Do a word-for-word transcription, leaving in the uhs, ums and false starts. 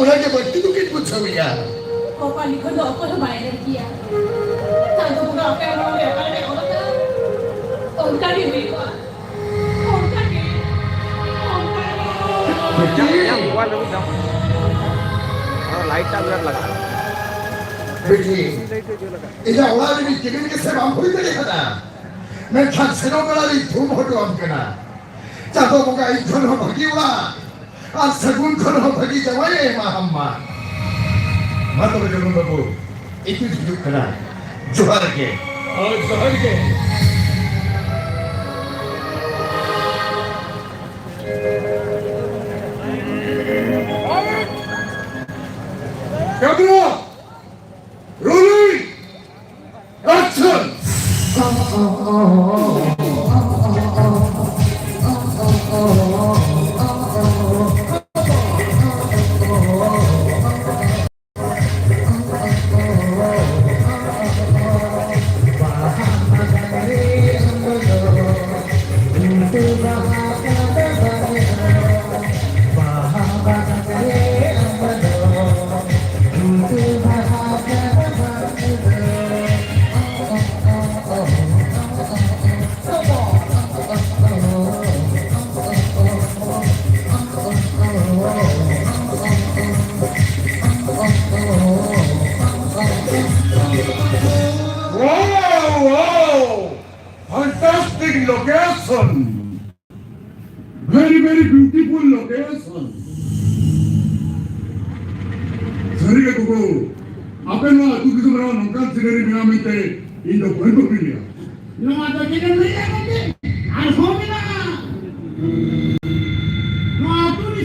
ᱚᱱᱟ ᱜᱮ ᱵᱟᱹᱲᱛᱤ ᱫᱩᱠᱤᱧ ᱵᱩᱡᱷᱟᱹᱣᱮᱫᱼᱟ᱾ ᱠᱚᱯᱟᱞ ᱞᱤᱠᱷᱚᱱ ᱫᱚ ᱚᱠᱚᱭ ᱦᱚᱸ ᱵᱟᱭ ᱮᱲᱮ ᱠᱮᱭᱟ᱾ ᱪᱟᱸᱫᱚ ᱵᱚᱸᱜᱟ ᱚᱠᱚᱭ ᱦᱚᱸ ᱚᱠᱟ ᱞᱮᱠᱟᱭ ᱚᱞ ᱟᱠᱟᱫᱟ, ᱚᱱᱠᱟ ᱜᱮ ᱦᱩᱭᱩᱜᱼᱟ᱾ ᱚᱱᱠᱟ ᱜᱮ, ᱚᱱᱠᱟ ᱜᱮ᱾ ᱵᱤᱴᱤ, ᱤᱧᱟᱹᱜ ᱢᱳᱵᱟᱭᱤᱞ ᱨᱮ ᱢᱤᱫ ᱫᱷᱟᱣ ᱚᱱᱟ ᱞᱟᱭᱤᱴ ᱴᱟᱜ ᱵᱤᱨᱟᱴ ᱞᱟᱜᱟᱜᱼᱟ᱾ ᱵᱤᱴᱤ, ᱞᱟᱭᱤᱴ ᱨᱮ ᱡᱩᱞ ᱟᱠᱟᱫ᱾ ᱤᱧᱟᱹᱜ ᱚᱲᱟᱜ ᱨᱮ ᱢᱤᱫ ᱪᱤᱠᱟᱹ ᱜᱮᱥᱮ ᱵᱟᱢ ᱦᱩᱭ ᱫᱟᱲᱮ ᱠᱟᱫᱟ, ᱢᱮᱱᱠᱷᱟᱱ ᱥᱮᱱᱚᱜ ᱵᱮᱲᱟ ᱨᱤᱧ ᱛᱷᱩᱢ ᱦᱚᱴᱚ ᱟᱢ ᱠᱟᱱᱟ᱾ ᱪᱟᱸᱫᱚ ᱵᱚᱸᱜᱟ ᱤᱧ ᱠᱷᱚᱱ ᱦᱚᱸ ᱵᱷᱟᱹᱜᱤ ᱚᱲᱟᱜ ᱟᱨ ᱥᱟᱹᱜᱩᱱ ᱠᱷᱚᱱ ᱦᱚᱸ ᱵᱷᱟᱹᱜᱤ ᱡᱟᱶᱟᱭ ᱮ ᱮᱢᱟ ᱟᱢ ᱢᱟ᱾ ᱢᱟ ᱛᱚᱵᱮ ᱡᱚᱜᱚᱱ ᱵᱟᱹᱵᱩ, ᱤᱧ ᱦᱤᱡᱩᱜ ᱠᱟᱱᱟ᱾ ᱡᱚᱦᱟᱨ ᱜᱮ᱾ ᱦᱳᱭ, ᱡᱚᱦᱟᱨ ᱜᱮ᱾ Camera, rolling, action! Wow, wow! Fantastic location! Very, very beautiful location! ᱥᱟᱹᱨᱤ ᱜᱮ ᱜᱚᱜᱚ, ᱟᱯᱮ ᱱᱚᱣᱟ ᱟᱹᱛᱩ ᱫᱤᱥᱚᱢ ᱨᱮᱦᱚᱸ ᱱᱚᱝᱠᱟᱱ scenery ᱢᱮᱱᱟᱜᱼᱟ ᱢᱮᱱᱛᱮ ᱤᱧ ᱫᱚ ᱵᱟᱹᱧ ᱵᱟᱹᱯᱤ ᱞᱮᱭᱟ᱾ ᱱᱚᱣᱟ ᱫᱚ ᱪᱮᱫ ᱮᱢ ᱞᱟᱹᱭᱮᱫᱼᱟ?